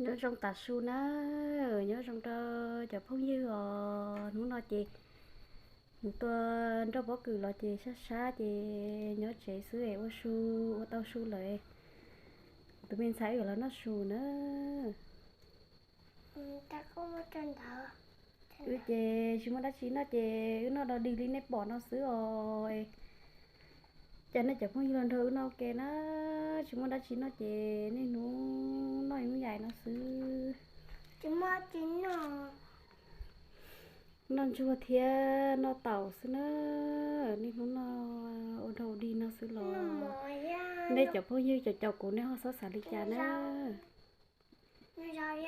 Nyob zoo tas su na, nyob zoo rau cov phooj ywg os. Hnub no ces mus tua nroj pob kws los ces sab sab ces nyob tsev xwb es ua su, ua tau su lawm. Tus me ntxhais wb yuav los noj su na. Wb ces tsis muaj dab tsi noj ces wb noj dog dig li nej pom no xwb os. Cas nej cov phooj ywg los nrog wb noj ua ke na, tsis muaj dab tsi noj ces niaj hnub noj ib lub yam no xwb. Noj ntsuag thiab noj taum xwb na, niaj hnub noj ua dog dig no xwb los. Nej cov phooj ywg caum caum kuv nej ho xob xav li cas na.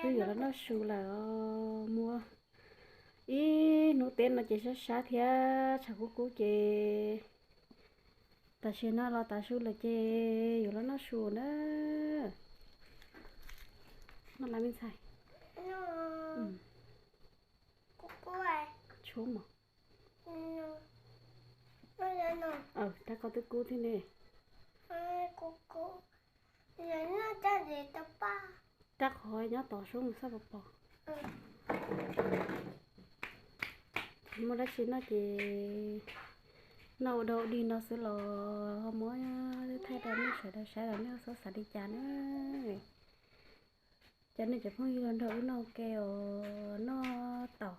Wb yuav los noj su lawm os, muaj ib hnub teb no ces sab sab thiab tshav kub kub ces tam sim no los tav su lawm ces yuav los noj su na. Noj lawm me ntxhais. Tshuab mos. Rab qau twb kub thiab ne. Rab qau nyob tod sub mus xaj pos pos. Tsis muaj dab tsi noj ces noj ua dog dig no xwb los ho muab thaij rau nej sawv daws saib los nej xob xav li cas na. Cov nej cov phooj ywg los nrog wb noj ua ke os, noj taum.